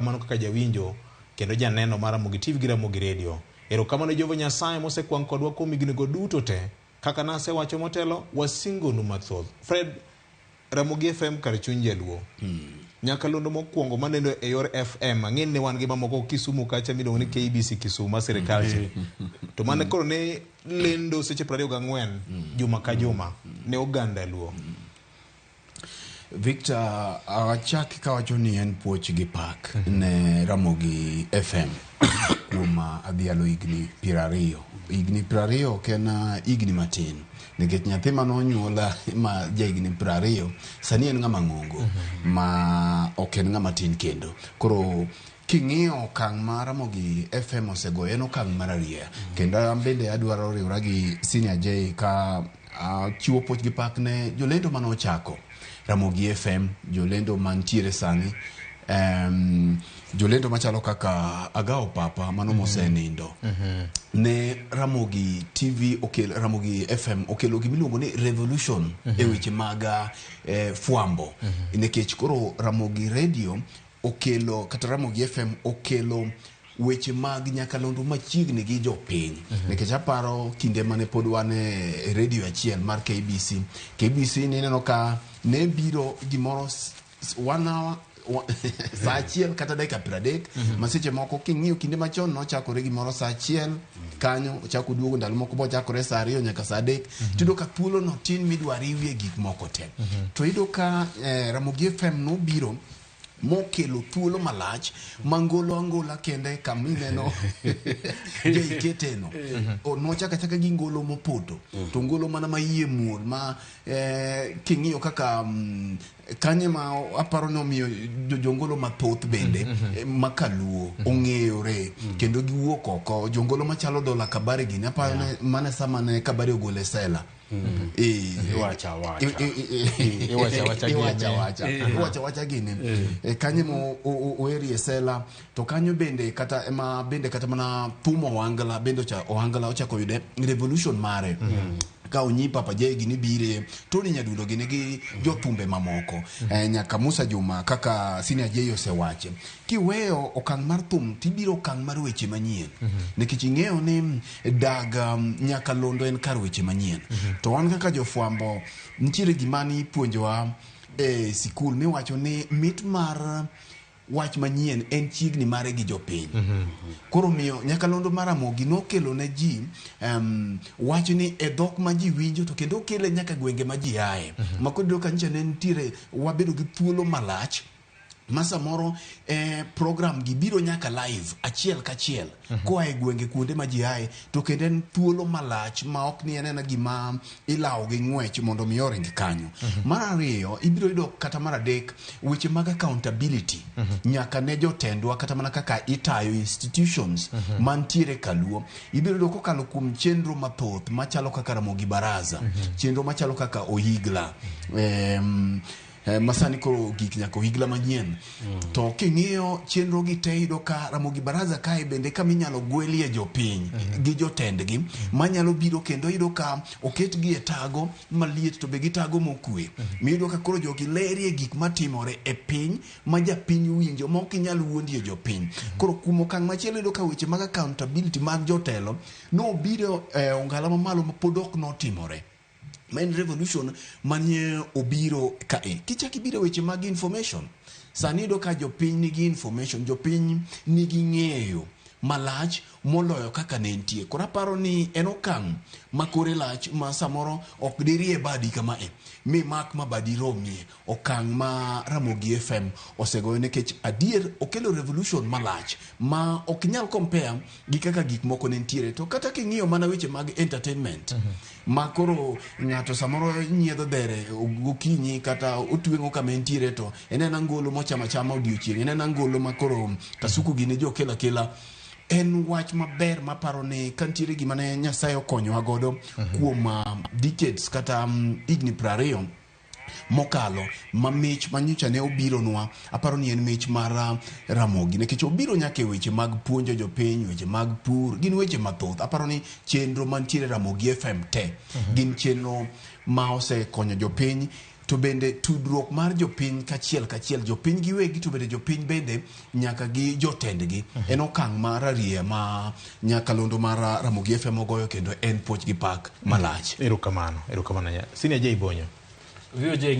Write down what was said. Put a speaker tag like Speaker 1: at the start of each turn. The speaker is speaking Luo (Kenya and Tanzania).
Speaker 1: Erokamano kaka jawinjo kendo janeno mar Ramogi TV gi Ramogi Radio. Erokamano Jehova Nyasaye mosekwang' kodwa kuom hignigo duto te. Kaka nasewacho motelo, wasingonu mathoth. Fred, Ramogi FM kar chuny jaluo. Nyakalondo mokwongo maneno e yor FM, ang'e ni ne wan gi mamoko Kisumu kacha miluongo ni KBC Kisumu ma sirikal cha. To mane koro ne lendo seche 24 juma ka juma ne oganda luo.
Speaker 2: Victor, achak kawacho ni en puoch gi pak ne Ramogi FM kuom adhialo higni 20. Higni 20 ok en higni matin nikech nyathi mane onyuola ma ja higni 20 sani en ng'ama ng'ongo ma ok en ng'ama tin kendo. Koro king'iyo okang' ma Ramogi FM osegoyo en okang' mararieya kendo an bende adwaro riwra gi Senior J ka chiwo puoch gi pak ne jolendo mane ochako Ramogi FM, jolendo mantiere sani, jolendo machalo kaka Agao Papa mano mosenindo. Ne Ramogi TV okel, Ramogi FM okelo gimiluongo ni revolution e weche mag fwambo. Nikech koro Ramogi Radio okelo kata Ramogi FM okelo weche mag nyakalondo machiegni gi jopiny. Nikech aparo kinde mane pod wan e radio achiel mar KBC. KBC nineno ka ne biro gimoro 1 hour saa achiel kata dakika 30 ma seche moko king'iyo kinde machon nochakore gimoro saa achiel kanyo ochako duogo ndalo moko bochakore saa ariyo nyaka saa adek. Tiyudo ka thuolo no tin midwa riwie gik moko te. To iyudo ka Ramogi FM nobiro mokelo thuolo malach ma ngolo angola kende kama ineno JKT no nochako achaka gi ngolo mopoto to ngolo mana ma iye muol ma king'iyo kaka kanye ma aparo ni omiyo jongolo mathoth bende makaluo ong'eyore kendo giwuok oko jongolo machalo Dola Kabare gini aparo ni mane sama ne Kabare ogole sela.
Speaker 3: Iwacho awacha.
Speaker 1: Iwacho awacha gini.
Speaker 2: Iwacho awacha. Iwacho awacha gini. Kanyo ema oerie sela to kanyo bende kata ema bende kata mana thum ohangla bende ohangla ochako yude revolution mare. Ka onyi Papa J gini bire, Tony Nyadundo gini gi jothumbe mamoko. Nyaka Musa Juma kaka Senior J osewache. Kiweyo okang' mar thum tibiro okang' mar weche manyien. Nikech ing'eyo ni dag nyakalondo en kar weche manyien. To wan kaka jofwambo nitiere gima nipuonjowa e sikul miwacho ni mit mar wach manyien en chiegni mare gi jopiny. Koro miyo nyakalondo mar Ramogi nokelo ne ji wach ni e dhok ma ji winjo to kendo okele nyaka gwenge ma ji aye. Ma koro iyudo ka nyicha ne nitiere wabedo gi thuolo malach ma samoro program gi biro nyaka live achiel kachiel koa e gwenge kuonde ma ji aye to kendo en thuolo malach ma ok ni en ena gima ilawo gi ng'wech mondo mi oring kanyo. Mar ariyo ibiro yudo kata mar adek weche mag accountability nyaka ne jotendwa kata mana kaka itayo institutions mantiere kaluo ibiro yudo kokalo kuom chenro mathoth machalo kaka Ramogi Baraza, chenro machalo kaka Ohigla, masani koro gik nyaka Ohigla manyien. To king'iyo chenro gi te iyudo ka Ramogi Baraza kae bende kama inyalo gwelie jopiny gi jotendgi manyalo biro kendo iyudo ka oketgi e tago maliet to be gi tago mokwe. Miyudo ka koro jogi lerie gik matimore e piny ma japiny winjo ma ok inyal wuondie jopiny. Koro kuom okang' machielo iyudo ka weche mag accountability mag jotelo nobiro e ongala mamalo ma pod ok notimore. Ma en revolution manie obiro kae. Kichak ibiro e weche mag information, sani iyudo ka jopiny nigi information, jopiny nigi ng'eyo malach moloyo kaka ne nitie. Koro aparo ni en okang' ma kore lach ma samoro ok dirie badi kamae mi mak ma badi romie okang' ma Ramogi FM osegoyo nikech adier okelo revolution malach ma ok nyal compare gi kaka gik moko ne nitiere. To kata king'iyo mana weche mag entertainment ma koro ng'ato samoro nyiedho dhere gokinyi kata otweng'o kama entiere to en ena ngolo mochamo achama odiochieng', en ena ngolo ma koro kasuku gini jo kelo akela. En wach maber maparo ni ka nitiere gima ne Nyasaye okonyowa godo kuom decades kata higni 20 mokalo ma mich manyocha ne obironwa aparo ni en mich mar Ramogi nikech obiro nyaka e weche mag puonjo jopiny, weche mag pur, gin weche mathoth. Aparo ni chenro mantiere Ramogi FM te gin chenro ma osekonyo jopiny. To bende tudruok mar jopiny kachiel kachiel, jopiny giwegi, to bende jopiny bende nyaka gi jotendgi, en okang' mar arieya ma nyakalondo mar Ramogi FM ogoyo, kendo en puoch gi pak malach.
Speaker 1: Erokamano, erokamano. Senior J Bonyo.
Speaker 3: VOJ.